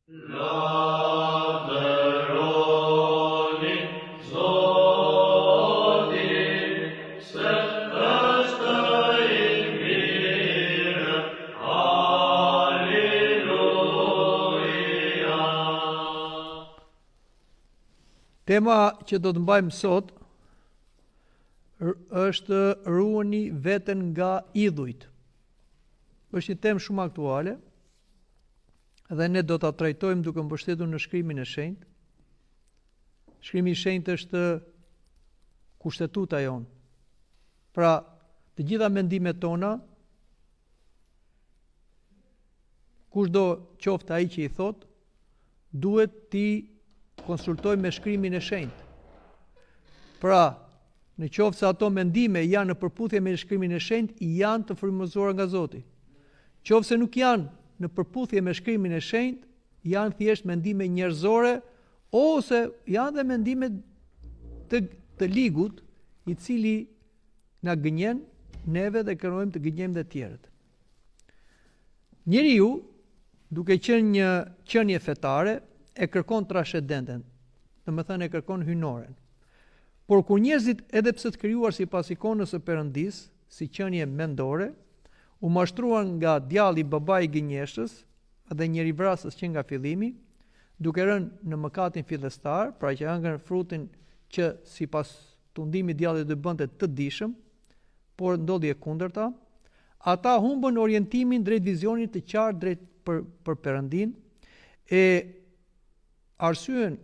Lavdëroni Zotin, se është i mirë. Aleluja. Tema që do të mbajmë sot është ruani veten nga idhujt. Është një temë shumë aktuale dhe ne do ta trajtojmë duke u mbështetur në shkrimin e shenjtë. Shkrimi i shenjtë është kushtetuta jonë. Pra, të gjitha mendimet tona kushdo qoftë ai që i thotë, duhet t'i konsultojë me shkrimin e shenjtë. Pra, në qoftë se ato mendime janë në përputhje me shkrimin e shenjtë, janë të frymëzuara nga Zoti. Qoftë se nuk janë në përputhje me shkrimin e shenjtë, janë thjesht mendime njerëzore ose janë dhe mendime të të ligut, i cili na gënjen neve dhe kërkojmë të gënjejmë dhe të tjerët. Njeriu, duke qenë një qenie fetare, e kërkon trascendenten, domethënë e kërkon hyjnoren. Por kur njerëzit edhe pse të krijuar sipas ikonës së Perëndisë, si qenie mendore, u mashtruan nga djalli babai i gënjeshtrës dhe njerivrasës që nga fillimi, duke rënë në mëkatin fillestar, pra që hëngrën frutin që sipas tundimit djallit do i bënte të dijshëm, por ndodhi e kundërta, ata humbën orientimin drejt vizionit të qartë drejt për për Perëndinë, e arsyen e,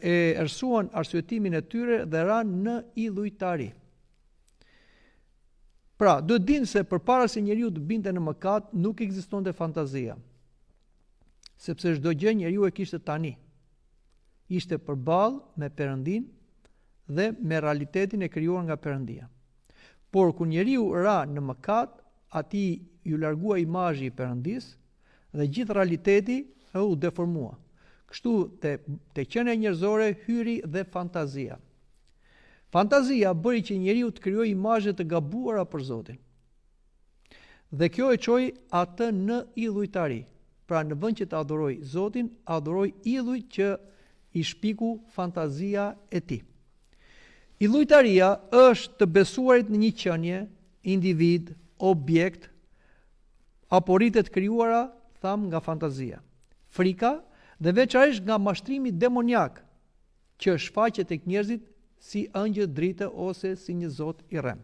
e errësuan arsyetimin e tyre dhe ranë në idhujtari. Pra, duhet dimë se përpara se njeriu të binte në mëkat, nuk ekzistonte fantazia. Sepse çdo gjë njeriu e kishte tani. Ishte përballë me Perëndinë dhe me realitetin e krijuar nga Perëndia. Por kur njeriu ra në mëkat, atij iu largua imazhi i Perëndisë dhe gjithë realiteti u deformua. Kështu te te qenia njerëzore hyri dhe fantazia. Fantazia bëri që njeriu të krijojë imazhe të gabuara për Zotin. Dhe kjo e çoi atë në idhujtari. Pra në vend që të adhurojë Zotin, adhuroi idhujt që i shpiku fantazia e tij. Idhujtaria është të besuarit në një qenie, individ, objekt apo rite të krijuara, thamë, nga fantazia. Frika dhe veçanërisht nga mashtrimi demoniak, që shfaqet tek njerëzit si ëngjëll drite ose si një zot i rremë.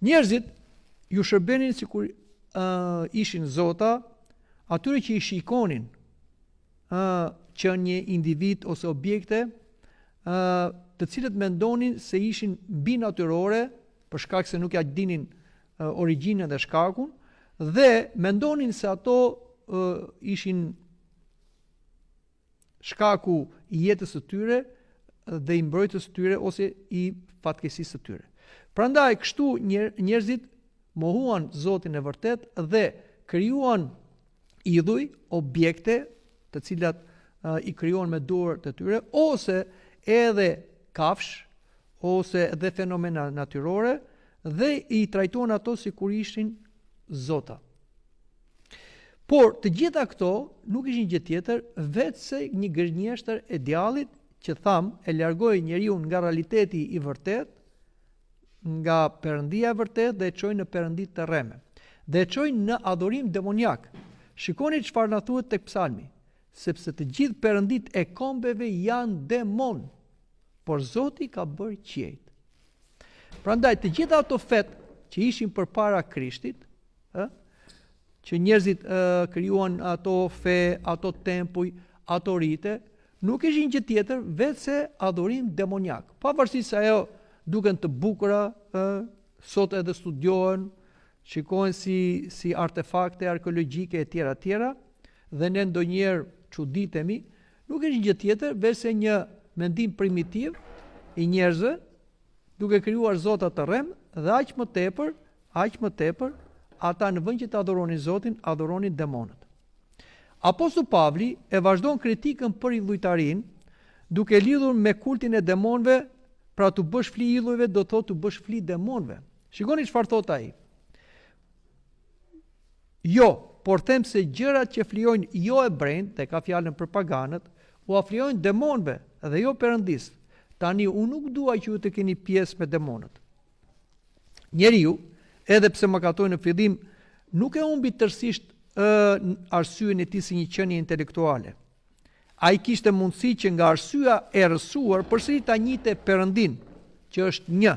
Njerëzit ju shërbenin sikur uh, ishin zota atyre që i shikonin uh, qenie individ ose objekte uh, të cilët mendonin se ishin mbinatyrore për shkak se nuk ia dinin uh, origjinën dhe shkakun dhe mendonin se ato uh, ishin shkaku i jetës së tyre dhe i mbrojtjes së tyre ose i fatkeqësisë së tyre. Prandaj kështu njerëzit mohuan Zotin e vërtetë dhe krijuan idhuj, objekte të cilat uh, i krijuan me duart e tyre ose edhe kafshë ose edhe fenomena natyrore dhe i trajtuan ato sikur ishin zota. Por të gjitha këto nuk ishin gjë tjetër veçse një gënjeshtër e djallit që thamë e largoi njeriun nga realiteti i vërtetë, nga Perëndia e vërtetë dhe e çoi në perëndi të rreme. Dhe e çoi në adhurim demoniak. Shikoni çfarë na thuhet tek Psalmi, sepse të gjithë perënditë e kombeve janë demonë, por Zoti ka bërë qiejt. Prandaj të gjitha ato fetë që ishin përpara Krishtit, ë, që njerëzit ë krijuan ato fe, ato tempuj, ato rite, nuk ishin gjë tjetër veçse adhurim demoniak. Pavarësisht se ajo duken të bukura, ë, sot edhe studiohen, shikohen si si artefakte arkeologjike e tjera e tjera, dhe ne ndonjëherë çuditemi, nuk ishin gjë tjetër veçse një mendim primitiv i njerëzve duke krijuar zota të rremë dhe aq më tepër, aq më tepër, ata në vend që të adhuronin Zotin, adhuronin demonët. Apostull Pavli e vazhdon kritikën për idhujtarinë, duke lidhur me kultin e demonëve, pra t'u bësh fli idhujve do të thotë t'u bësh fli demonëve. Shikoni çfarë thotë ai. Jo. por them se gjërat që flijojnë johebrenjtë, dhe ka fjalën për paganët, ua flijojnë demonëve dhe jo Perëndisë. Tani unë nuk dua që ju të keni pjesë me demonët. Njeriu, edhe pse mëkatoi në fillim, nuk e humbi tërësisht ë arsyen e tij si një qenie intelektuale. Ai kishte mundësi që nga arsyeja e errësuar përsëri ta njihte Perëndinë, që është një.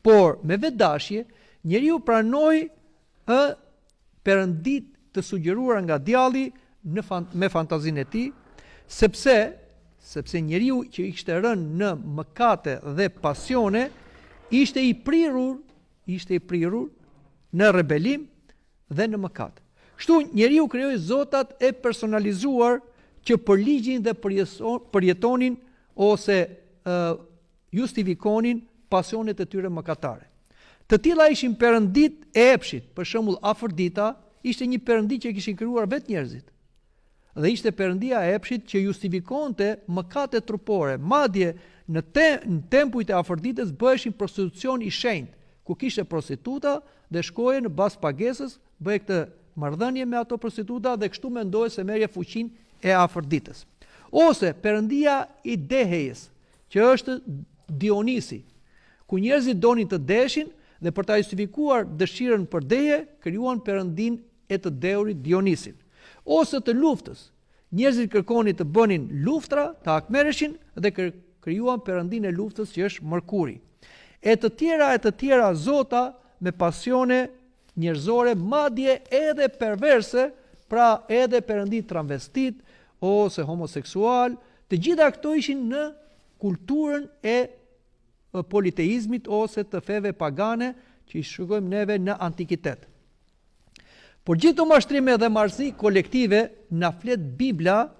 Por, me vetëdashje, njeriu pranoi ë perënditë të sugjeruara nga djalli në fan, me fantazinë e tij, sepse sepse njeriu që ishte rënë në mëkate dhe pasione ishte i prirur, ishte i prirur në rebelim dhe në mëkat. Kështu njeriu krijoi zotat e personalizuar që përligjin dhe përjetonin ose ë justifikonin pasionet e tyre mëkatare. Të tilla ishin perënditë e epshit, për shembull Afërdita ishte një perëndi që e kishin krijuar vetë njerëzit. Dhe ishte perëndia e epshit që justifikonte mëkatet trupore, madje në, te, në tempujt e Afërditës bëheshin prostitucion i shenjtë, ku kishte prostituta dhe shkoje në bazë pagesës, bëje këtë marrëdhënie me ato prostituta dhe kështu mendohej se merrje fuqinë e Afërditës. Ose perëndia i dehjes, që është Dionisi, ku njerëzit donin të deheshin dhe për ta justifikuar dëshirën për dehje, krijuan perëndinë e të dehurit Dionisin. Ose të luftës, njerëzit kërkonin të bënin luftra, të hakmerreshin dhe krijuan perëndinë e luftës që është Mërkuri. E të tjera e të tjera zota me pasione njerëzore, madje edhe perverse, pra edhe perëndi travestit ose homoseksual, të gjitha këto ishin në kulturën e politeizmit ose të feve pagane që i shikojmë neve në antikitet. Por gjithë këto mashtrime dhe marrëzi kolektive na flet Bibla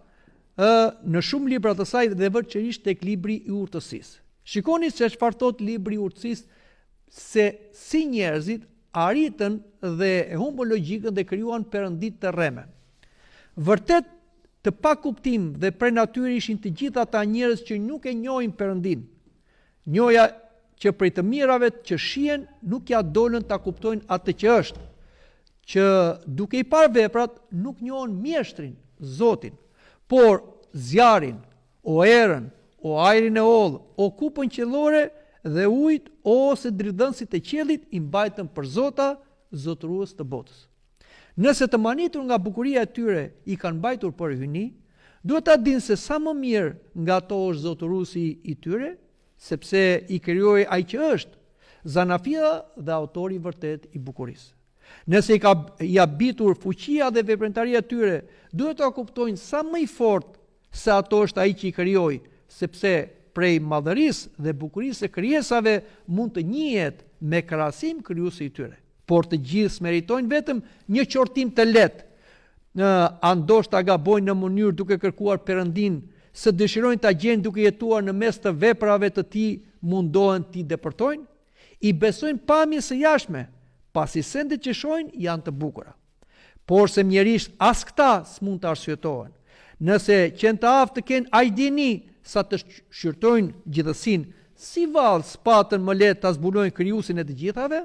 ë në shumë libra të saj dhe veçanërisht tek libri i urtësisë. Shikoni se çfarë thotë libri i urtësisë se si njerëzit arritën dhe e humbën logjikën dhe krijuan perëndi të rreme. Vërtet të pakuptim dhe prej natyre ishin të gjithë ata njerëz që nuk e njohin Perëndinë. Njohja që prej të mirave që shihen nuk ia dolën ta kuptojnë atë që është, që duke i parë veprat nuk njohën mjeshtrin, Zotin, por zjarrin, o erën, o ajrin e hollë, o kupën qiellore dhe ujët ose dritëdhënësit e qiellit i mbajtën për zota, zotërues të botës. Nëse të mahnitur nga bukuria e tyre i kanë mbajtur për hyjni, duhet ta dinë se sa më mirë nga to është zotëruesi i tyre, sepse i krijoi ai që është, zanafilla dhe autori i vërtetë i bukurisë. Nëse i ka habitur fuqia dhe veprimtaria e tyre, duhet ta kuptojnë sa më i fortë se ato është ai që i krijoi, sepse prej madhërisë dhe bukurisë së krijesave mund të njihet me krahasim krijuesi i tyre. Por të gjithë s'meritojnë vetëm një qortim të lehtë, a ndoshta gabojnë në mënyrë duke kërkuar Perëndinë, se dëshirojnë ta gjejnë duke jetuar në mes të veprave të tij mundohen t'i depërtojnë? I besojnë pamjes së jashtme, pasi sendet që shohin janë të bukura. Porse mjerisht as këta s'mund të arsyetohen. Nëse qenë të aftë të kenë aq dijeni sa të shqyrtojnë gjithësinë, si vallë s'patën më lehtë ta zbulojnë krijuesin e të gjithave?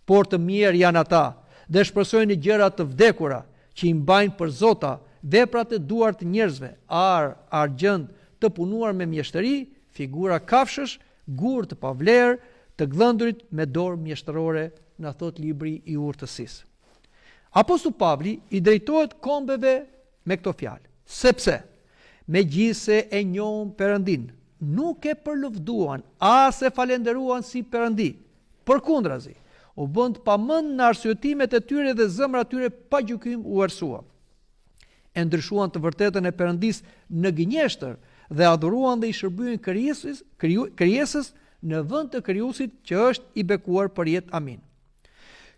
Por të mjerë janë ata, dhe shpresojnë në gjëra të vdekura, që i mbajnë për zota, veprat e duar të njerëzve, ar, argjend, të punuar me mjeshtëri, figura kafshësh, gurë të pavlerë, të gdhendurit me dorë mjeshtërore, na thotë libri i urtësisë. Apostull Pavli i drejtohet kombeve me këto fjalë, sepse, megjithëse e njohën Perëndinë, nuk e përlëvduan as e falënderuan si Perëndi, përkundrazi, u bënë të pamend në arsyetimet e tyre dhe zemra e tyre pa gjykim u errësua. E ndryshuan të vërtetën e Perëndisë në gënjeshtër dhe adhuruan dhe i shërbyen krijesës, krijesës në vend të Krijuesit që është i bekuar përjetë. Amin.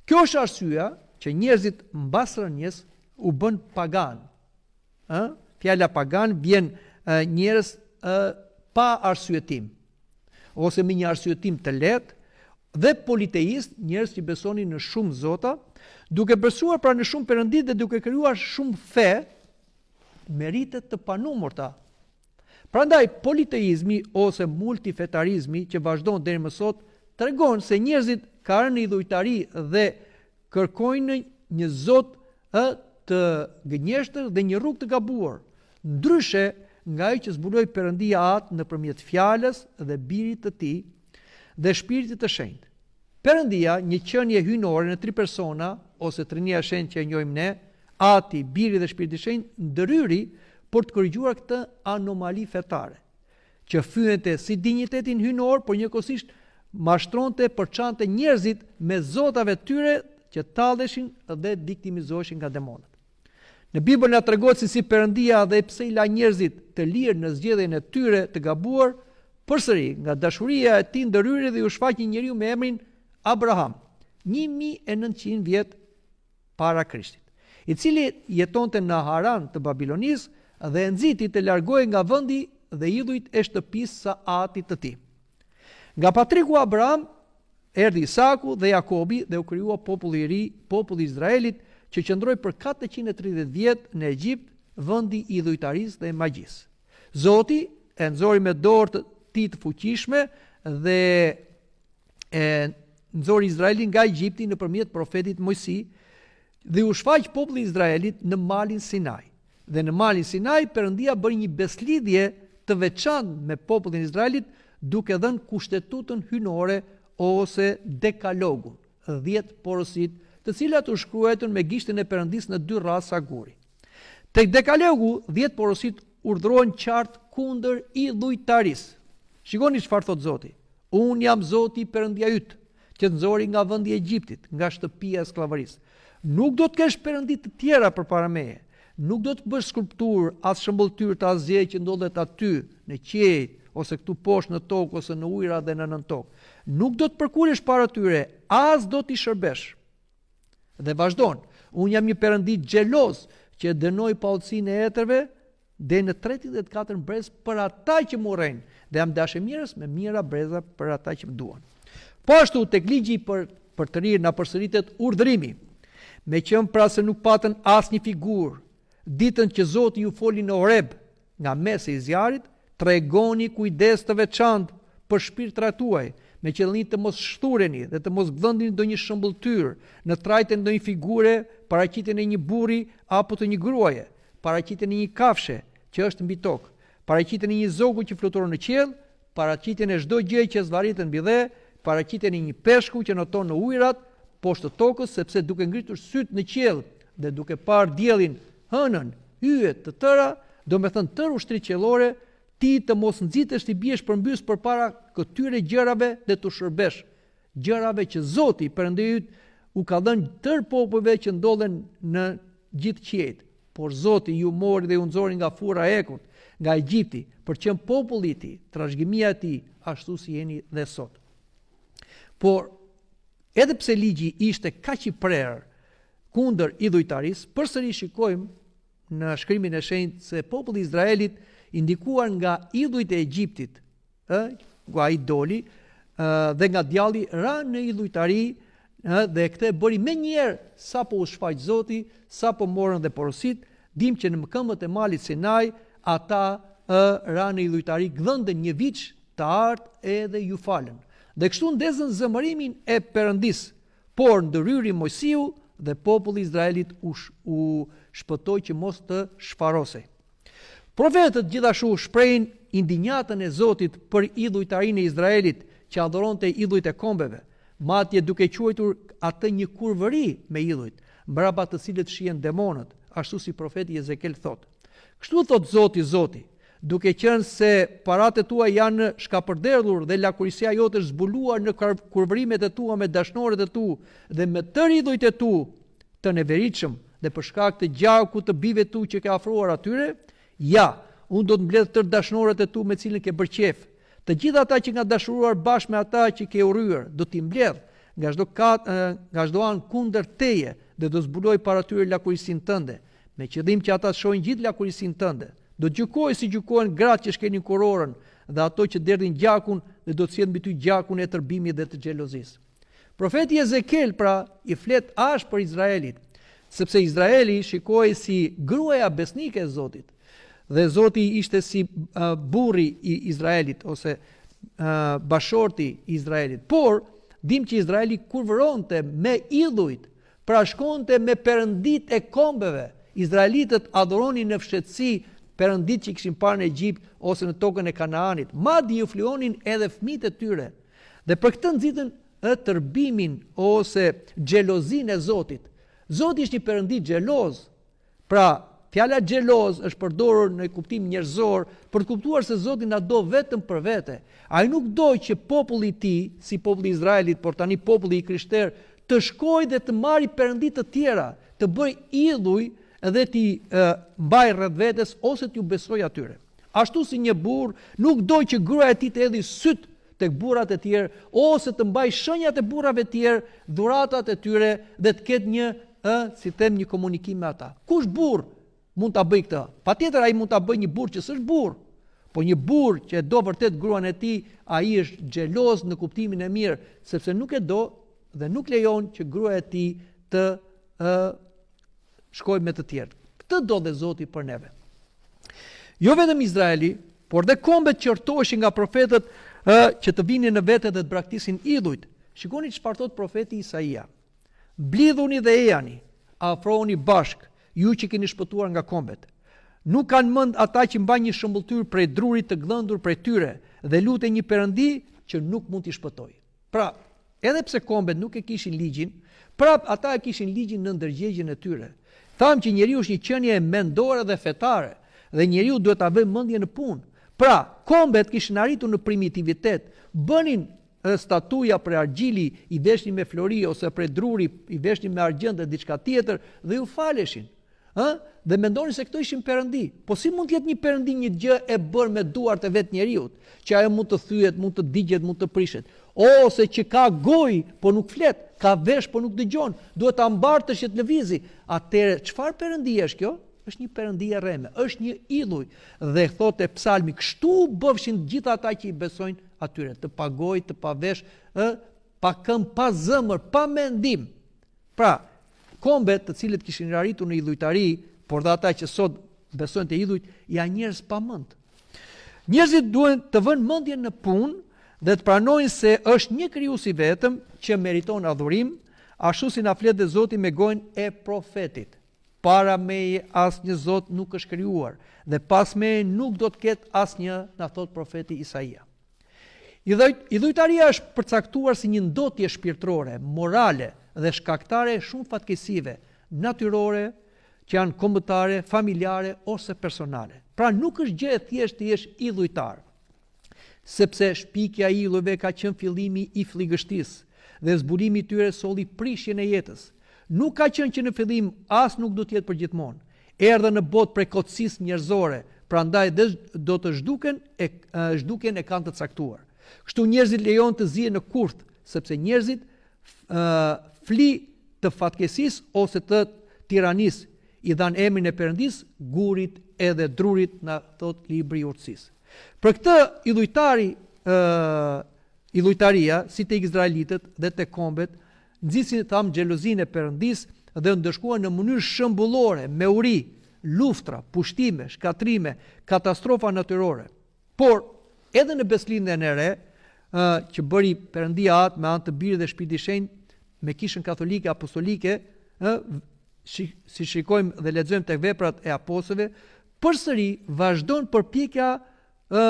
Kjo është arsyeja që njerëzit mbas rënies u bënë paganë. Ë? Fjala pagan vjen njerëz ë pa arsyetim ose me një arsyetim të lehtë dhe politeist, njerëz që besonin në shumë zota, duke besuar pra në shumë perëndi dhe duke krijuar shumë fe, me rite të panumërta. Prandaj politeizmi ose multifetarizmi që vazhdon deri më sot tregon se njerëzit kanë rënë në idhujtari dhe kërkojnë një zot ë të gënjeshtër dhe një rrugë të gabuar, ndryshe nga ajo që zbuloi Perëndia Atë nëpërmjet Fjalës dhe Birit të Tij dhe Shpirtit të Shenjtë. Perëndia, një qenie hyjnore në tri persona, ose Trinia e Shenjtë që e njohim ne, Ati, Biri dhe Shpirti i Shenjtë, ndërhyri për të korrigjuar këtë anomali fetare, që fyente si dinjitetin hyjnor, por njëkohësisht mashtronte, përçante njerëzit me zotave të tyre që talleshin dhe viktimizoheshin nga demonët. Në Bibël na tregohet se si Perëndia edhe pse i la njerëzit të lirë në zgjedhjen e tyre të gabuar, përsëri nga dashuria e tij ndërhyri dhe iu shfaq një njeriu me emrin Abraham, 1900 vjet para Krishtit, i cili jetonte në Haran të Babilonisë dhe e nxiti të largohej nga vendi dhe idhujt e shtëpisë së atit të tij. Nga patriku Abraham erdhi Isaku dhe Jakobi dhe u krijua populli i ri, populli i Izraelit, që qëndroi për 430 vjet në Egjipt, vendi i idhujtarisë dhe magjisë. Zoti e nxori me dorë të tij të fuqishme dhe e nxori Izraelin nga Egjipti nëpërmjet profetit Moisi dhe iu shfaq populli i Izraelit në malin Sinai. Dhe në malin Sinai Perëndia bëri një besëlidhje të veçantë me popullin e Izraelit duke dhënë kushtetutën hyjnore ose dekalogun, 10 porositë, të cilat u shkruajtën me gishtin e Perëndisë në dy rrasa guri. Tek dekalogu, 10 porositë urdhërohen qartë kundër idhujtarisë. Shikoni çfarë thotë Zoti. Unë jam Zoti Perëndia yt, që të nxori nga vendi i Egjiptit, nga shtëpia e skllavërisë. Nuk do të kesh perëndi të tjera përpara meje. Nuk do të bësh skulpturë, as shëmbëlltyrë të asgjëje që ndodhet aty, në qiejt, ose këtu poshtë në tokë, ose në ujëra dhe në nëntokë. Nuk do të përkulesh para tyre, as do t'i shërbesh. Dhe vazhdon, unë jam një perëndi xheloz që e dënoj paudhësinë e etërve deri në tretin dhe të katërtin brez për ata që më urrejnë dhe jam dashamirës me mijëra breza për ata që më duan. Po ashtu tek ligji i përtërirë na përsëritet urdhërimi. Meqenë pra se nuk patën asnjë figurë, ditën që Zoti ju foli në Horeb nga mesi i zjarrit, tregoni kujdes të veçantë për shpirtrat tuaj, me qëllim të mos shthureni dhe të mos gdhendni ndonjë shëmbëlltyrë në trajtën e ndonjë figure, paraqitjen e një burri apo të një gruaje, paraqitjen e një kafshe që është mbi tokë, paraqitjen e një zogu që fluturon në qiell, paraqitjen e çdo gjëje që zvarritet mbi dhe, paraqitjen e një peshku që noton në ujërat poshtë tokës, sepse duke ngritur sytë në qiell dhe duke parë diellin, hënën, yjet të tëra, domethënë tërë ushtritë qiellore, ti të mos nxitesh t'i biesh përmbys përpara këtyre gjërave dhe t'u shërbesh, gjërave që Zoti, Perëndia yt, u ka dhënë tërë popujve që ndodhen në gjithë qiejt. Por Zoti ju mori dhe ju nxori nga furra e hekurt, nga Egjipti, për të qenë populli i tij, trashëgimia e tij, ashtu si jeni dhe sot. Por edhe pse ligji ishte kaq i prerë kundër idhujtarisë, përsëri shikojmë në shkrimin e shenjtë se populli i Izraelit i ndikuar nga idhujt e Egjiptit, ë, ku ai doli, ë, dhe nga djalli ra në idhujtari, ë, dhe këtë e bëri menjëherë sapo u shfaq Zoti, sapo morën dhe porositë, dimë që në këmbët e malit Sinai ata ë ranë në idhujtari, gdhendën një viç të artë edhe iu falën. Dhe kështu ndezën zemërimin e Perëndisë. Por ndërhyri Moisiu dhe populli i Izraelit u, u shpëtoi që mos të shfarosej. Profetët gjithashtu shprehin indinjatën e Zotit për idhujtarinë e Izraelit që adhuronte idhujt e kombeve, madje duke quajtur atë një kurvëri me idhujt, mbrapa të cilët fshihen demonët, ashtu si profeti Jezekel thotë. Kështu thotë Zoti, Zoti, duke qenë se paratë e tua janë shkapërderdhur dhe lakuriqësia jote është zbuluar në kurvërimet e tua me dashnoret e tu dhe me tërë idhujt e tu, të neveritshëm dhe për shkak të gjakut të bijve tu që ke ofruar atyre, ja, unë do të mbledh tërë dashnorët e tu me cilën ke bërë qejf, të gjithë ata që kanë dashuruar bashkë me ata që ke urryer, do t'i mbledh nga çdo kat, nga çdo anë kundër teje dhe do zbuloj para tyre lakuriqësinë tënde, me qëllim që ata të shohin gjithë lakuriqësinë tënde. Do të gjykoj si gjykohen gratë që shkelin kurorën dhe ato që derdhin gjakun dhe do të sjell mbi ty gjakun e tërbimit dhe të xhelozisë. Profeti Ezekiel pra i flet ashpër Izraelit, sepse Izraeli shikohej si gruaja besnike e Zotit dhe Zoti ishte si burri i Izraelit ose bashkëshorti i Izraelit. Por dim që Izraeli kurvëronte me idhujt. Pra shkonte me perënditë e kombeve. Izraelitët adhuronin në fshehtësi perënditë që kishin parë në Egjipt ose në tokën e Kanaanit. Madje ju flijonin edhe fëmijët e tyre. Dhe për këtë nxitën ë tërbimin ose xhelozinë e Zotit. Zoti është një perëndi xheloz. Pra, fjala xheloz është përdorur në kuptim njerëzor për të kuptuar se Zoti na do vetëm për vete. Ai nuk do që populli i tij, si populli i Izraelit, por tani populli i krishterë, të shkojë dhe të marrë perëndi të tjera, të bëjë idhuj dhe t'i mbajë rreth vetes ose t'ju besojë atyre. Ashtu si një burrë nuk do që gruaja e tij të hedhë sytë tek burrat e tjerë ose të mbajë shenjat e burrave të tjerë, dhuratat e tyre dhe të ketë një, ë, si them, një komunikim me ata. Kush burrë mund ta bëjë këtë? Patjetër ai mund ta bëjë një burrë që s'është burrë. Po një burrë që e do vërtet gruan e tij, ai është xheloz në kuptimin e mirë, sepse nuk e do dhe nuk lejon që gruaja e tij të ë shkojë me të tjerë. Këtë do dhe Zoti për neve. Jo vetëm Izraeli, por dhe kombet qortoheshin nga profetët ë që të vinin në vete dhe të braktisin idhujt. Shikoni çfarë thotë profeti Isaia. Mblidhuni dhe ejani, afrohuni bashkë, ju që keni shpëtuar nga kombet. Nuk kanë mend ata që mbajnë një shëmbëlltyrë prej druri të gdhendur prej tyre dhe luten një perëndi që nuk mund t'i shpëtojë. Pra, edhe pse kombet nuk e kishin ligjin, prapë ata e kishin ligjin në ndërgjegjen e tyre. Thamë që njeriu është një qenie mendore dhe fetare dhe njeriu duhet ta vëjë mendjen në punë. Pra, kombet kishin arritur në primitivitet, bënin statuja prej argjili, i veshnin me flori ose prej druri, i veshnin me argjend dhe diçka tjetër dhe ju faleshin. Ë? Dhe mendonin se këto ishin perëndi. Po si mund të jetë një perëndi një gjë e bërë me duart e vetë njeriut, që ajo mund të thyhet, mund të digjet, mund të prishet, ose që ka gojë, po nuk flet, ka vesh, po nuk dëgjon, duhet ta mbartësh që të lëvizi. Atëherë, çfarë perëndie është kjo? Është një perëndi e rreme, është një idhuj. Dhe thotë psalmi, kështu bëfshin të gjithë ata që i besojnë atyre, të pa gojë, të pa vesh, ë, pa këmbë, pa zemër, pa mendim. Pra, kombet të cilët kishin arritur në idhujtari, por dhe ata që sot besojnë te idhujt, janë njerëz pa mend. Njerëzit duhen të vënë mendjen në punë dhe të pranojnë se është një krijues i vetëm që meriton adhurim, ashtu si na flet dhe Zoti me gojën e profetit. Para meje asnjë zot nuk është krijuar dhe pas meje nuk do të ketë asnjë, na thotë profeti Isaia. Idhujtaria është përcaktuar si një ndotje shpirtërore, morale dhe shkaktare e shumë fatkeqësive natyrore që janë kombëtare, familjare ose personale. Pra nuk është gjë e thjeshtë të jesh idhujtar. Sepse shpikja e idhujve ka qenë fillimi i fligështisë dhe zbulimi i tyre solli prishjen e jetës. Nuk ka qenë që në fillim as nuk do të jetë përgjithmonë. Erdhën në botë prej kotësisë njerëzore, prandaj dhe do të zhduken e zhdukjen e kanë të caktuar. Kështu njerëzit lejohen të zihen në kurth, sepse njerëzit fli të fatkeqësisë ose të tiranisë i dhanë emrin e Perëndisë gurit edhe drurit, na thotë libri i urtësisë. Për këtë idhujtari ë idhujtaria, si tek izraelitët dhe tek kombet, Nxisin, thamë, xhelozinë e Perëndisë dhe u ndëshkuan në mënyrë shembullore, me uri, luftra, pushtime, shkatërrime, katastrofa natyrore. Por, edhe në Besëlidhjen e Re, ë, që bëri Perëndia Atë me anë të Birit dhe Shpirtit Shenjt me Kishën Katolike Apostolike, ë, si, si shikojmë dhe lexojmë tek veprat e apostujve, përsëri vazhdon përpjekja ë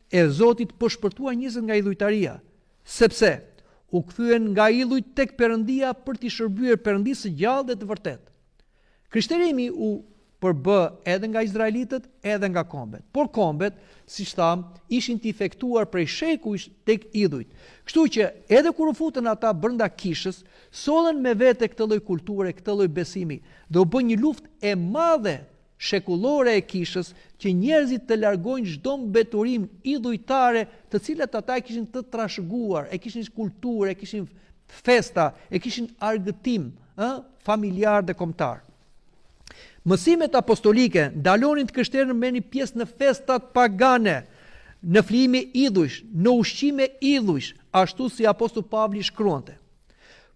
e Zotit për shpëtuar njerëzit nga idhujtaria. Sepse, u kthyen nga idhujt tek Perëndia për t'i shërbyer Perëndisë së gjallë dhe të vërtetë. Krishterimi u përbë edhe nga izraelitët, edhe nga kombet. Por kombet, siç thamë, ishin të infektuar prej shekujsh tek idhujt. Kështu që, edhe kur u futën ata brenda kishës, sollën me vete këtë lloj kulture, këtë lloj besimi, dhe u bë një luftë e madhe shekullore e kishës që njerëzit të largojnë çdo mbeturinë idhujtare të cilat ata e kishin të trashëguar, e kishin kulturë, e kishin festa, e kishin argëtim, ë, familjar dhe kombëtar. Mësimet apostolike ndalonin të krishterët të merrnin pjesë në festat pagane, në flijime idhujsh, në ushqime idhujsh, ashtu si apostull Pavli shkruante.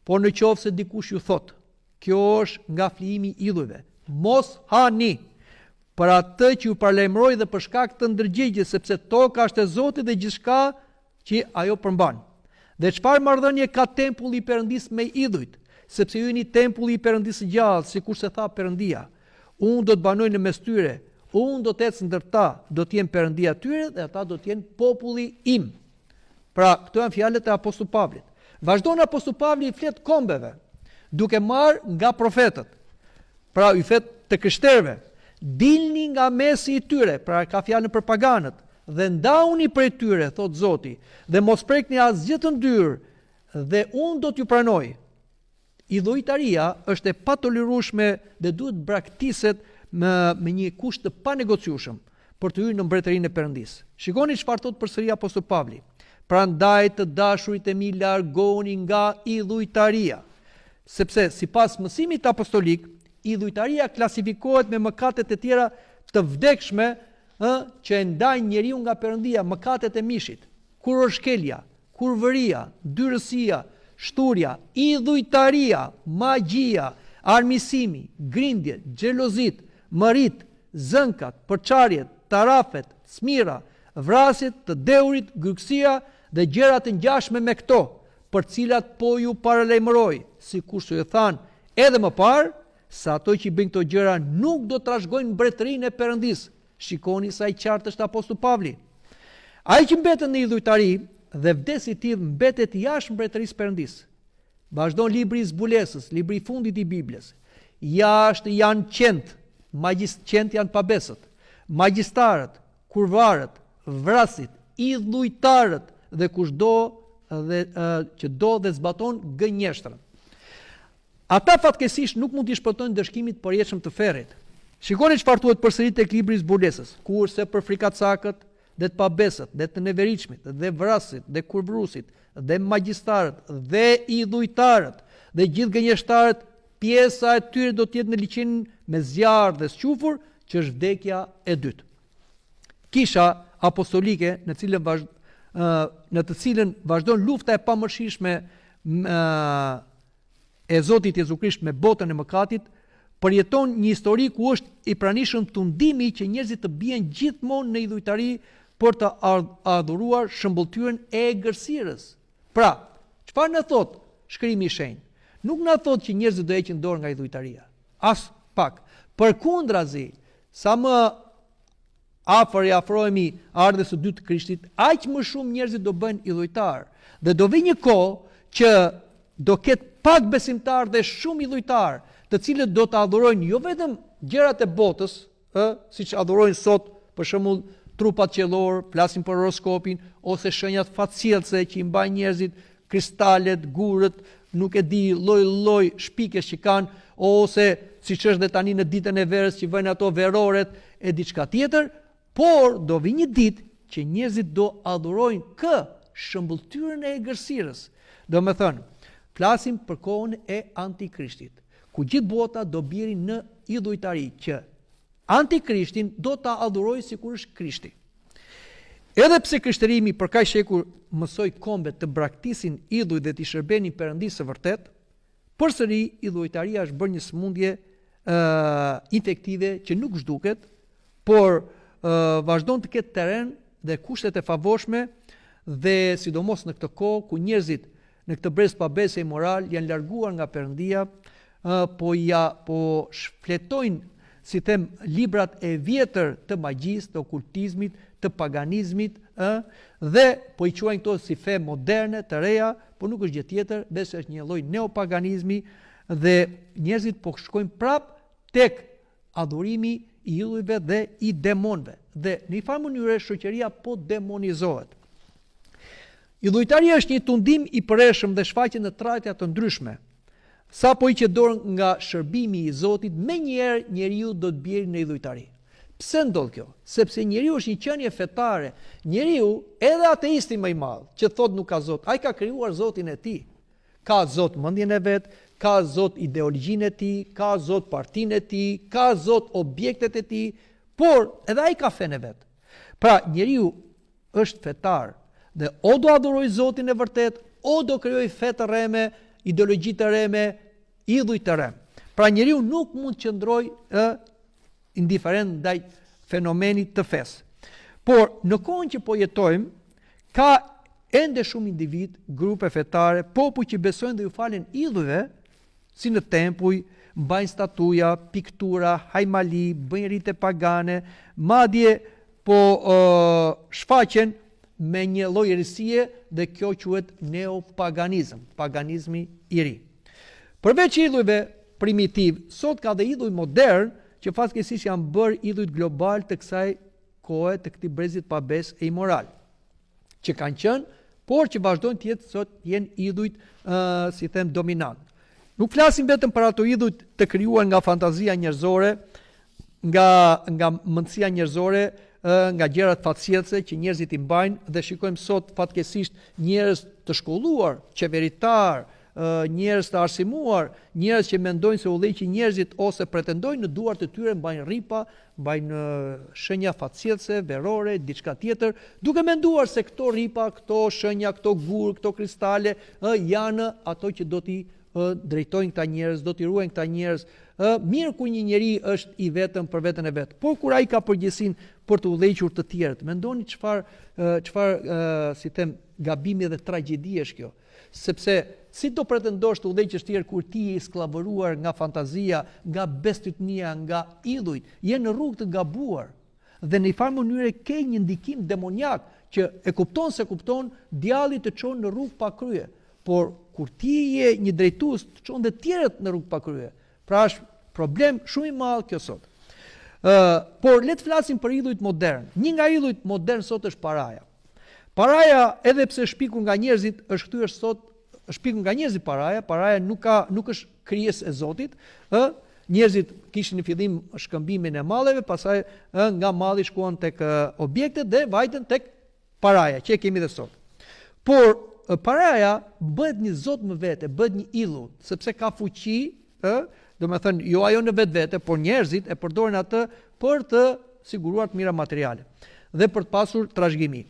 Por në qoftë se dikush ju thotë, Kjo është nga flijimi i idhujve. Mos hani! Për atë që ju paralajmëroj dhe për shkak të ndërgjegjes, sepse toka është e Zotit dhe gjithçka që ajo përmban. Dhe çfarë marrëdhënie ka tempulli i Perëndisë me idhujt? sepse ju jeni tempulli i Perëndisë së gjallë, sikurse tha Perëndia. Unë do të banoj në mes tyre, unë do të ec ndër ta, do të jem Perëndia e tyre dhe ata do të jenë populli im. Pra, këto janë fjalët e apostull Pavlit. Vazhdon apostull Pavli i flet kombeve, duke marrë nga profetët. Pra, i flet të krishterëve. Dilni nga mesi i tyre, pra ka fjalën për paganët, dhe ndauni prej tyre, thotë Zoti, dhe mos prekni asgjë të ndyrë, dhe unë do t'ju pranoj. Idhujtaria është e patolerueshme dhe duhet të braktiset me, me një kusht të panegociueshëm për të hyrë në mbretërinë e Perëndisë. Shikoni çfarë thotë përsëri apostull Pavli. Prandaj të dashurit e mi largohuni nga idhujtaria. Sepse sipas mësimit apostolik, idhujtaria klasifikohet me mëkatet e tjera të vdekshme, ë, që e ndajnë njeriun nga Perëndia, mëkatet e mishit, kurorëshkelja, kurvëria, ndyrësia, shthurja, idhujtaria, magjia, armiqësimi, grindjet, xhelozitë, mëritë, zënkat, përçarjet, tarafet, smirra, vrasjet, të dehurit, grykësia dhe gjëra të ngjashme me këto, për të cilat po ju paralajmëroj, sikurse ju thanë edhe më parë, se ato që i bëjnë këto gjëra nuk do të trashëgojnë mbretërinë e Perëndisë. Shikoni sa i qartë është apostull Pavli. Ai që mbetet në idhujtari dhe vdes i tillë mbetet jashtë mbretërisë së Perëndisë. Vazhdon libri i Zbulesës, libri i fundit i Biblës. Jashtë janë qentë, magjis qentë janë pabesët, magjistarët, kurvarët, vrasësit, idhujtarët dhe kushdo dhe që do dhe zbaton gënjeshtrën. Ata fatkeqësisht nuk mund t'i shpëtojnë ndëshkimit të përjetshëm të ferrit. Shikoni çfarë thuhet përsëri tek libri i Zbulesës, Kurse për frikacakët dhe të pabesët dhe të neveritshmit dhe vrasësit dhe kurvëruesit dhe magjistarët dhe idhujtarët dhe gjithë gënjeshtarët, pjesa e tyre do të jetë në liqenin me zjarr dhe squfur, që është vdekja e dytë. Kisha apostolike në cilën vazh, në të cilën vazhdon lufta e pamëshirshme e Zotit Jezu Krisht me botën e mëkatit, përjeton një histori ku është i pranishëm tundimi që njerëzit të bien gjithmonë në idhujtari për të adhuruar shëmbëlltyrën e egërsirës. Pra, çfarë na thotë Shkrimi i Shenjtë? Nuk na thotë që njerëzit do heqin dorë nga idhujtaria. Aspak. Përkundrazi, sa më afër i afrohemi ardhjes së dytë të Krishtit, aq më shumë njerëzit do bëhen idhujtarë. Dhe do vijë një kohë që do ketë pak besimtarë dhe shumë idhujtarë, të cilët do të adhurojnë jo vetëm gjërat e botës, ë, siç adhurojnë sot, për shembull, trupat qiellorë, flasim për horoskopin ose shenjat fatsjellëse që i mbajnë njerëzit, kristalet, gurët, nuk e di, lloj-lloj shpikjesh që kanë, ose siç është dhe tani në ditën e verës që vënë ato veroret e diçka tjetër, por do vijë një ditë që njerëzit do adhurojnë kë shëmbëlltyrën e egërsirës. Domethënë, flasim për kohën e Antikrishtit, ku gjithë bota do bjerë në idhujtari që Antikrishtin do ta adhurojë sikur është Krishti. Edhe pse krishterimi për kaq shekuj mësoi kombet të braktisin idhujt dhe t'i shërbenin Perëndisë së vërtetë, përsëri idhujtaria është bërë një sëmundje ë infektive që nuk zhduket, por ë vazhdon të ketë terren dhe kushtet e favorshme dhe sidomos në këtë kohë ku njerëzit në këtë brez pabese imoral janë larguar nga Perëndia, ë po ja po shfletojnë si them librat e vjetër të magjisë, të okultizmit, të paganizmit, ë dhe po i quajnë këto si fe moderne, të reja, por nuk është gjë tjetër, veçse është një lloj neopaganizmi dhe njerëzit po shkojnë prap tek adhurimi i idhujve dhe i demonëve. Dhe në një farë mënyre shoqëria po demonizohet. Idhujtaria është një tundim i përhershëm dhe shfaqet në trajta të ndryshme. Sapo hiqet dorë nga shërbimi i Zotit, menjëherë njeriu do të bjerë në idhujtari. Pse ndodh kjo? Sepse njeriu është një qenie fetare. Njeriu, edhe ateisti më i madh, që thotë nuk ka Zot, ai ka krijuar Zotin e tij. Ka Zot mendjen e vet, ka Zot ideologjinë e tij, ka Zot partinë e tij, ka Zot objektet e tij, por edhe ai ka fenë e vet. Pra, njeriu është fetar dhe o do adhurojë Zotin e vërtetë, o do krijojë fe të rreme, ideologji të rreme, idhuj të rremë. Pra njeriu nuk mund të qëndrojë ë indiferent ndaj fenomenit të fesë. Por në kohën që po jetojmë, ka ende shumë individë, grupe fetare, popuj që besojnë dhe ju falen idhujve. Si në tempuj, mbajnë statuja, piktura, hajmali, bëjnë rite pagane, madje po shfaqen me një lloj risie dhe kjo quhet neopaganizëm, paganizmi i ri. Përveç idhujve primitivë, sot ka dhe idhuj modernë që fatkeqësisht janë bërë idhujt globalë të kësaj kohe të këtij brezi të pabesë e imoral. Që kanë qenë, por që vazhdojnë të jetë sot jenë idhujt, ë, si them, dominant. Nuk flasim vetëm për ato idhujt të krijuar nga fantazia njerëzore, nga nga mendësia njerëzore, ë, nga gjërat fatsjellëse që njerëzit i mbajnë dhe shikojmë sot fatkeqësisht njerëz të shkolluar, qeveritarë, njerëz të arsimuar, njerëz që mendojnë se udhëheqin njerëzit ose pretendojnë në duart e tyre mbajnë rripa, mbajnë shenja fatsjellëse, verore, diçka tjetër, duke menduar se këto rripa, këto shenja, këto gurë, këto kristale, ë janë ato që do t'i drejtojnë këta njerëz, do t'i ruajnë këta njerëz. Ë mirë kur një njeri është i vetëm për veten e vet, por kur ai ka përgjegjësinë për të udhëhequr të tjerët, mendoni çfarë çfarë si them gabimi dhe tragjedi është kjo. Sepse si do pretendosh të udhëheqësh të tjerë kur ti je i skllavëruar nga fantazia, nga bestytnia, nga idhujt, je në rrugë të gabuar dhe në një farë mënyre ke një ndikim demoniak që e kupton s'e kupton, djalli të çon në rrugë pa krye. Por kur ti je një drejtues, të çon dhe të tjerët në rrugë pa krye. Pra është problem shumë i madh kjo sot. Ë, por le të flasim për idhujt modern. Një nga idhujt modern sot është paraja. Paraja, edhe pse është shpikur nga njerëzit, është kthyer sot, është shpikur nga njerëzit paraja, paraja nuk ka nuk është krijesë e Zotit, ë, njerëzit kishin në fillim shkëmbimin e malleve, pastaj ë nga malli shkuan tek objektet dhe vajtën tek paraja që e kemi dhe sot. Por paraja bëhet një zot më vete, bëhet një idhull, sepse ka fuqi, ë, domethënë jo ajo në vetvete, por njerëzit e përdorin atë për të siguruar të mira materiale dhe për të pasur trashëgimi.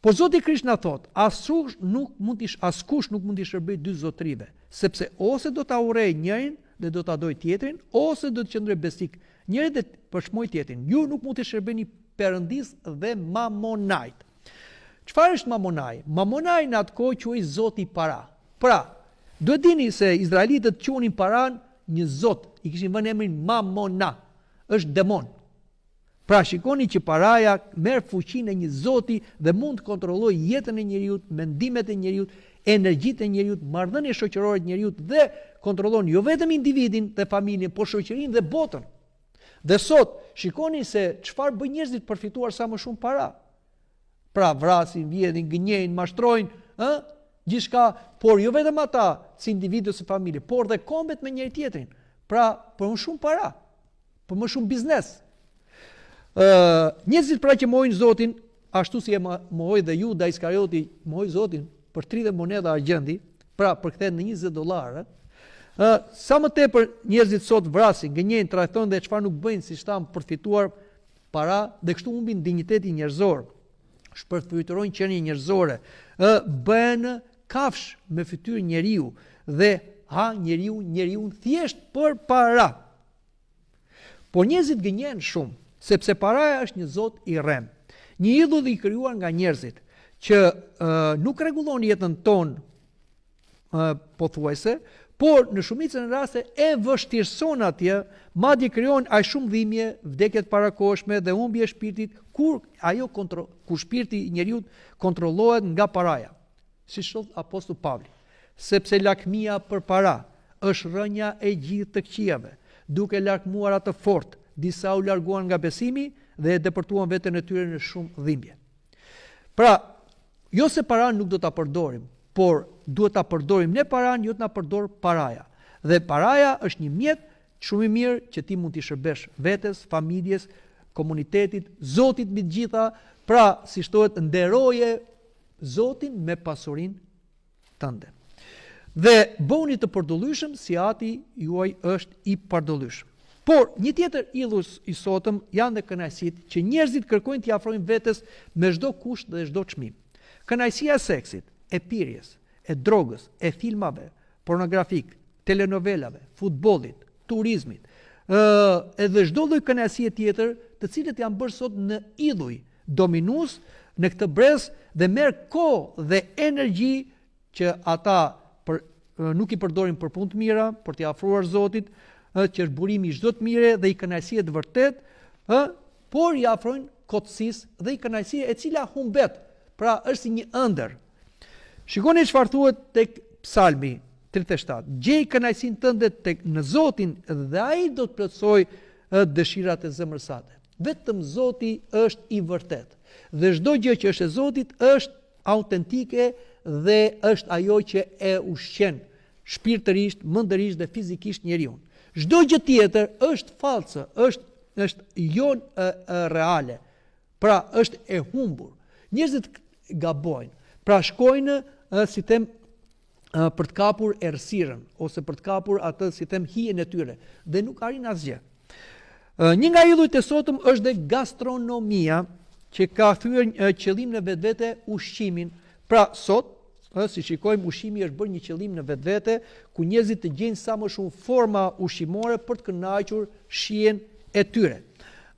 Por Zoti Krisht na thotë, askush nuk mund t'i askush nuk mund t'i shërbejë dy zotërive, sepse ose do ta urrejë njërin dhe do ta dojë tjetrin, ose do të qëndrojë besnik njërit dhe të përçmojë tjetrin. Ju nuk mund t'i shërbeni Perëndisë dhe Mamonait. Çfarë është Mamonai? Mamonai në atë kohë quhej zoti para. Pra, duhet dini se izraelitët quanin paranë një zot, i kishin vënë emrin Mamona. Është demon. Pra shikoni që paraja merr fuqinë e një zoti dhe mund të kontrollojë jetën e njeriut, mendimet e njeriut, energjitë e njeriut, marrëdhëniet shoqërore të njeriut dhe kontrollon jo vetëm individin dhe familjen, por shoqërinë dhe botën. Dhe sot, shikoni se çfarë bëjnë njerëzit për fituar sa më shumë para. Pra vrasin, vjedhin, gënjejnë, mashtrojnë, ë? Gjithçka, por jo vetëm ata si individë ose familje, por dhe kombet me njëri-tjetrin. Pra, për më shumë para, për më shumë biznes. Ë, njerëzit pra që mohojnë Zotin, ashtu si e mohoi dhe Juda Iskarioti, mohoi Zotin për 30 monedha argjendi, pra përkthehet në 20 dollarë, ë, sa më tepër njerëzit sot vrasin, gënjejnë, tradhtojnë dhe çfarë nuk bëjnë, siç thamë, për të fituar para dhe kështu humbin dinjitetin njerëzor, shpërfytyrojnë qenien njerëzore, ë bëhen kafshë me fytyrë njeriu dhe ha njeriu njeriun thjesht për para. Por njerëzit gënjehen shumë, sepse paraja është një zot i rremë. Një idhull i krijuar nga njerëzit, që e, nuk rregullon jetën tonë pothuajse, por në shumicën e rasteve e vështirëson atë, madje krijon aq shumë dhimbje, vdekje të parakohshme dhe humbje e shpirtit kur ajo kontro, kur shpirti i njeriut kontrollohet nga paraja. Siç thotë apostull Pavli, sepse lakmia për para është rrënja e gjithë të këqijave, duke lakmuar atë fort, disa u larguan nga besimi dhe e depërtuan veten e tyre në shumë dhimbje. Pra, jo se paranë nuk do ta përdorim, por duhet ta përdorim ne paranë, jo të na përdorë paraja. Dhe paraja është një mjet shumë i mirë që ti mund t'i shërbesh vetes, familjes, komunitetit, Zotit mbi të gjitha, pra, siç thuhet, nderoje Zotin me pasurinë tënde. Dhe bëhuni të përdëllyshëm si ati juaj është i përdëllyshëm. Por, një tjetër idhull i sotëm janë dhe kënaqësitë që njerëzit kërkojnë t'i afrojnë vetes me çdo kusht dhe çdo çmim. Kënaqësia e seksit, e pirjes, e drogës, e filmave pornografikë, telenovelave, futbollit, turizmit, ë edhe çdo lloj kënaqësie tjetër, të cilët janë bërë sot në idhuj dominues në këtë brez dhe merr kohë dhe energji që ata për. nuk i përdorin për punë të mira, për t'i afruar Zotit, ë që është burimi i çdo të mire dhe i kënaqësie të vërtetë, ë por i afrojnë kotësisë dhe i kënaqësie e cila humbet. Pra është si një ëndërr. Shikoni çfarë thuhet tek Psalmi 37. Gjej kënaqësinë tënde tek në Zotin dhe ai do të plotësojë dëshirat e zemrës sate. Vetëm Zoti është i vërtetë. Dhe çdo gjë që është e Zotit është autentike dhe është ajo që e ushqen shpirtërisht, mendërisht dhe fizikisht njeriun. Çdo gjë tjetër është fallco, është është jo e, e, reale. Pra është e humbur. Njerëzit gabojnë. Pra shkojnë, si them, për të kapur errësirën ose për të kapur atë, si them, hijen e tyre dhe nuk arrin asgjë. Një nga idhujt e sotëm është dhe gastronomia që ka thyer qëllim në vetvete ushqimin. Pra sot, ë si shikojmë ushqimi është bërë një qëllim në vetvete ku njerëzit të gjejnë sa më shumë forma ushqimore për të kënaqur shijen e tyre.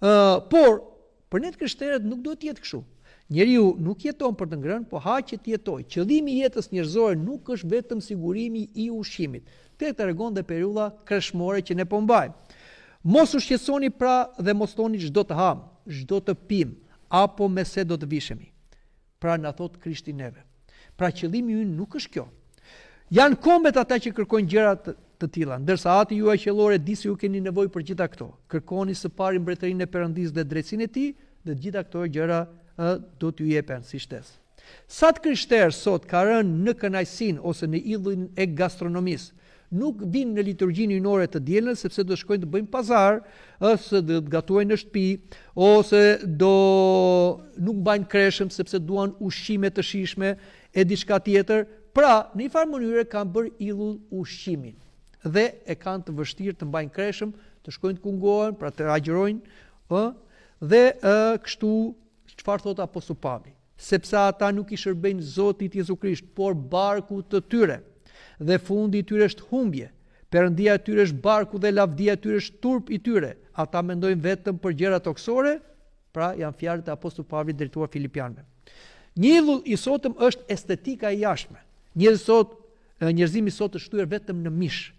Ë por Për ne të krishterët nuk duhet të jetë kështu. Njeriu nuk jeton për të ngrënë, po ha që të jetojë. Qëllimi i jetës njerëzore nuk është vetëm sigurimi i ushqimit. Këtë e tregon dhe periudha kreshmore që ne po mbajmë. Mos u shqetësoni pra dhe mos thoni ç'do të hamë, ç'do të pimë, apo me se do të vishemi. Pra na thotë Krishti neve. Pra qëllimi ynë nuk është kjo. Janë kombet ata që kërkojnë gjëra të, të tilla, ndërsa Ati juaj qiellor e di se ju keni nevojë për gjitha këto. Kërkoni së pari mbretërinë e Perëndisë dhe drejtësinë e tij, dhe të gjitha këto gjëra ë do t'ju jepen si shtesë. Sa të krishterë sot ka rënë në kënaqësinë ose në idhullin e gastronomisë, Nuk vijnë në liturgjinë hyjnore të dielën sepse do shkojnë të bëjnë pazar, ose do të gatuajnë në shtëpi, ose do nuk mbajnë kreshëm sepse duan ushqime të shijshme e diçka tjetër. Pra, në një farë mënyre kanë bërë idhull ushqimin dhe e kanë të vështirë të mbajnë kreshëm, të shkojnë të kungohen, pra të agjërojnë, ë, dhe ë kështu çfarë thotë apostull Pavli? Sepse ata nuk i shërbejnë Zotit Jezu Krisht, por barkut të tyre. Dhe fundi i tyre është humbje. Perëndia e tyre është barku dhe lavdia e tyre është turp i tyre. Ata mendojnë vetëm për gjëra tokësore, pra janë fjalët e apostull Pavlit drejtuar Filipianëve. Një idhull i sotëm është estetika e jashtme. Njerëzit sot Njerëzimi sot është shtyrë vetëm në mish.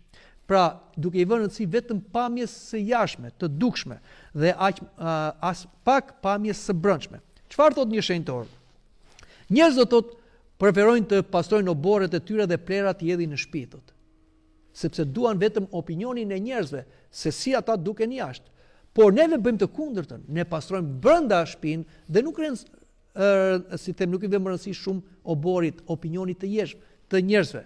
Pra, duke i vënë rëndësi vetëm pamjes së jashtme, të dukshme dhe aq as pak pamjes së brendshme. Çfarë thotë një shenjtor? Njerëzit thotë preferojnë të pastrojnë oborret e tyre dhe plehrat t'i hedhin në shtëpi, thotë. Sepse duan vetëm opinionin e njerëzve se si ata duken jashtë. Por neve bëjmë të kundërtën, ne pastrojmë brenda shtëpinë dhe nuk ë si them nuk i vëmë rëndësi shumë oborrit, opinionit të jesh, të njerëzve.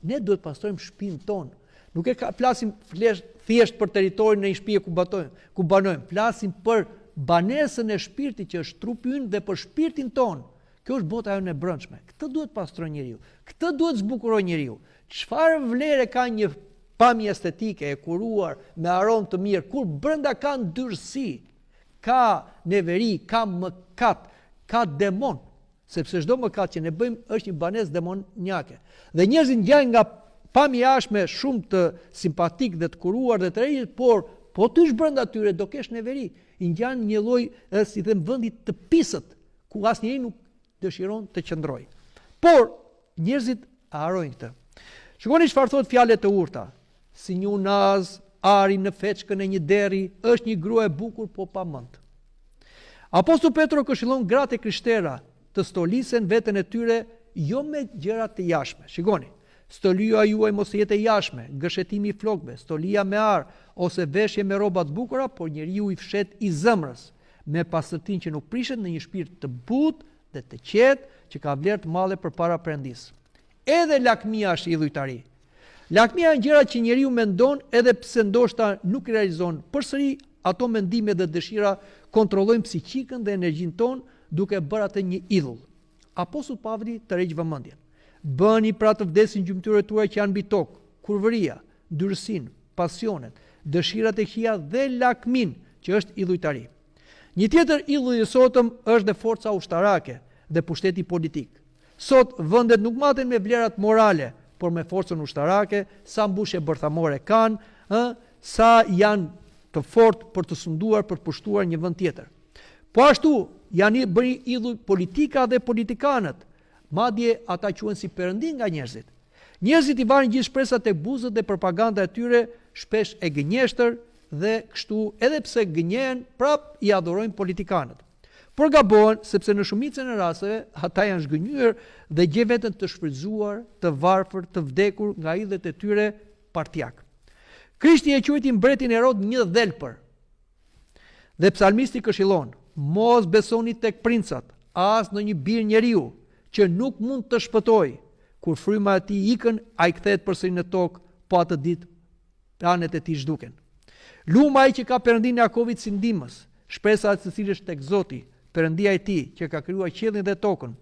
Ne duhet pastrojmë shtëpinë tonë. Nuk e ka, flasim flesh, thjesht për territorin e një shtëpie ku batojmë, ku banojmë. Flasim për banesën e shpirtit që është trupi ynë dhe për shpirtin tonë. Kjo është bota jonë e brendshme. Këtë duhet pastrojë njeriu. Këtë duhet zbukurojë njeriu. Çfarë vlere ka një pamje estetike e kuruar me aromë të mirë kur brenda ka ndyrësi? Ka neveri, ka mëkat, ka demon, sepse çdo mëkat që ne bëjmë është një banesë demoniake. Dhe njerëzit ngjajnë nga pamja e jashtme shumë të simpatik dhe të kuruar dhe të rinj, por po të hysh brenda tyre do kesh neveri. I ngjan një lloj, si them, vendi të pisët, ku asnjeri nuk dëshiron të qëndrojë. Por njerëzit e harrojnë këtë. Shikoni çfarë thotë fjalët e urta. Si një unazë ari në feçkën e një derri, është një grua e bukur po pa mend. Apostull Petro këshillon gratë e krishtera të stolisen veten e tyre jo me gjëra të jashtme. Shikoni, stolia juaj mos të jetë e jashtme, gërshetimi i flokëve, stolia me ar ose veshje me rroba të bukura, por njeriu i fshehtë i zemrës, me pastërtinë që nuk prishet në një shpirt të butë dhe të qetë, që ka vlerë të madhe përpara Perëndisë. Edhe lakmia është idhujtari. Lakmia janë gjërat që njeriu mendon edhe pse ndoshta nuk i realizon, përsëri ato mendime dhe dëshira kontrollojnë psikikën dhe energjinë tonë duke e bërë atë një idhull. Apostull Pavli tërheq vëmendjen. Bëni pra të vdesin gjymtyrët tuaja që janë mbi tokë, kurvëria, ndyrësinë, pasionet, dëshirat e këqija dhe lakminë, që është idhujtari. Një tjetër idhull i sotëm është dhe forca ushtarake dhe pushteti politik. Sot, vendet nuk maten me vlerat morale, por me forcën ushtarake, sa mbushje bërthamore kanë, ë, sa janë të fortë për të sunduar, për të pushtuar një vend tjetër. Po ashtu, janë bërë idhuj politika dhe politikanët, madje ata quhen si perëndi nga njerëzit. Njerëzit i varin gjithë shpresat tek buzët dhe propaganda e tyre shpesh e gënjeshtër dhe kështu edhe pse gënjehen prapë i adhurojnë politikanët. Por gabohen sepse në shumicën e rasteve ata janë zhgënjyer dhe gjejnë veten të shfrytëzuar, të varfër, të vdekur nga idhujt e tyre partiakë. Krishti e quajti mbretin Herod një dhelpër. Dhe psalmisti këshillon, Mos besoni tek princat, as ndonjë bir njeriu, që nuk mund të shpëtojë. Kur fryma e tij ikën, ai kthehet përsëri në tokë, po atë ditë planet e tij zhduken. Lum ai që ka Perëndinë e Jakovit si ndihmës, shpresa e të cilit është tek Zoti, Perëndia e tij, që ka krijuar qiellin dhe tokën,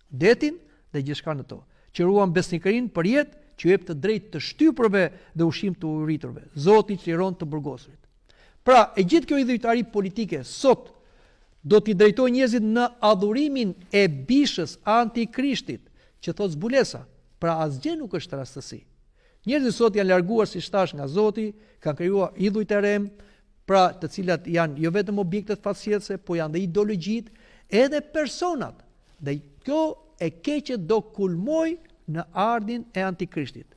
detin dhe gjithçka në to, që ruan besnikërinë përjetë, që u jep të drejtë të shtypurve dhe ushqim të uriturve. Zoti çliron të burgosurit. Pra, e gjithë kjo idhujtari politike sot do t'i drejtojë njerëzit në adhurimin e bishës antikrishtit, që thotë zbulesa. Pra asgjë nuk është rastësi. Njerëzit sot janë larguar, siç thashë, nga Zoti, kanë krijuar idhujt e rremë, pra të cilat janë jo vetëm objektet fatsjellëse, po janë dhe ideologjitë, edhe personat. Dhe kjo e keqe do kulmojë në ardhjen e Antikrishtit.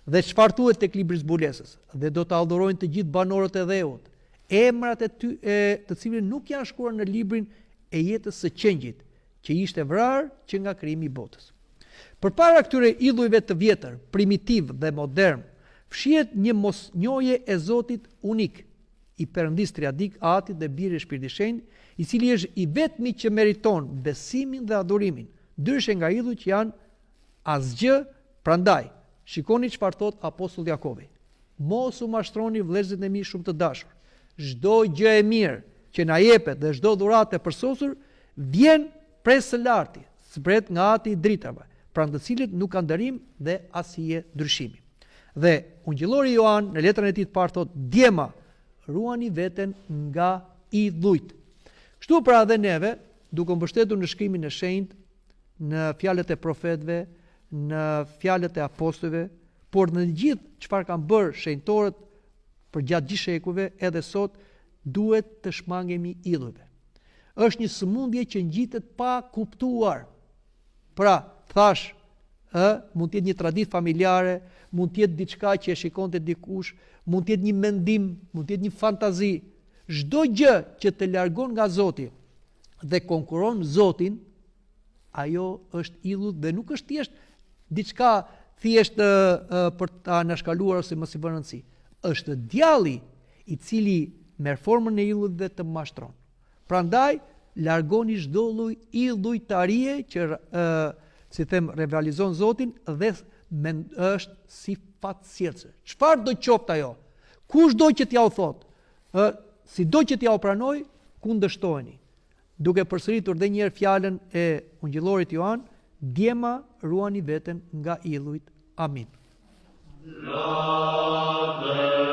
Dhe çfarë thuhet tek libri i Zbulesës? Dhe do ta adhurojnë të gjithë banorët e dheut, emrat e ty, e të cilëve nuk janë shkruar në librin e jetës së qengjit, që ishte vrarë që nga krijimi i botës. Përpara këtyre idhujve të vjetër, primitivë dhe modernë, fshihet një mosnjohje e Zotit unik, i Perëndisë triadik, Atit dhe Birit e Shpirtit Shenjt, i cili është i vetmi që meriton besimin dhe adhurimin, ndryshe nga idhujt që janë asgjë, prandaj, shikoni çfarë thotë apostulli Jakovi. Mos u mashtroni vëllezërit e mi shumë të dashur. Çdo gjë e mirë që na jepet dhe çdo dhuratë e përsosur vjen prej së larti, zbret nga Ati i dritave, pranë të cilit nuk ka ndërrim dhe as hije ndryshimi. Dhe Ungjillori Joan në letrën e tij të parë thotë, Djema, ruani veten nga idhujt. Kështu pra edhe neve, duke u mbështetur në shkrimin e shenjtë, në fjalët e profetëve, në fjalët e apostujve, por në gjithë çfarë kanë bërë shenjtorët përgjatë gjithë shekujve, edhe sot duhet të shmangemi idhujve. Është një sëmundje që ngjitet pa kuptuar. Pra, thashë, ë, mund të jetë një traditë familjare, mund të jetë diçka që e shikonte dikush, mund të jetë një mendim, mund të jetë një fantazi. Çdo gjë që të largon nga Zoti dhe konkurron Zotin, ajo është idhull dhe nuk është thjesht diçka thjesht për ta anashkaluar ose mos i vënë rëndësi. Është djalli i cili merr formën e idhullit dhe të mashtron. Prandaj largoni çdo lloj idhujtarie që ë si them rivalizon Zotin dhe men, është si fatsjellëse. Çfarëdo qoftë ajo? Kushdo që t'jua thotë, ë sido që t'jua pranojë, kundërshtojeni. Duke përsëritur dhe një herë fjalën e Ungjillorit Joan, Djema ruani veten nga idhujt. Amin. Lavdëri.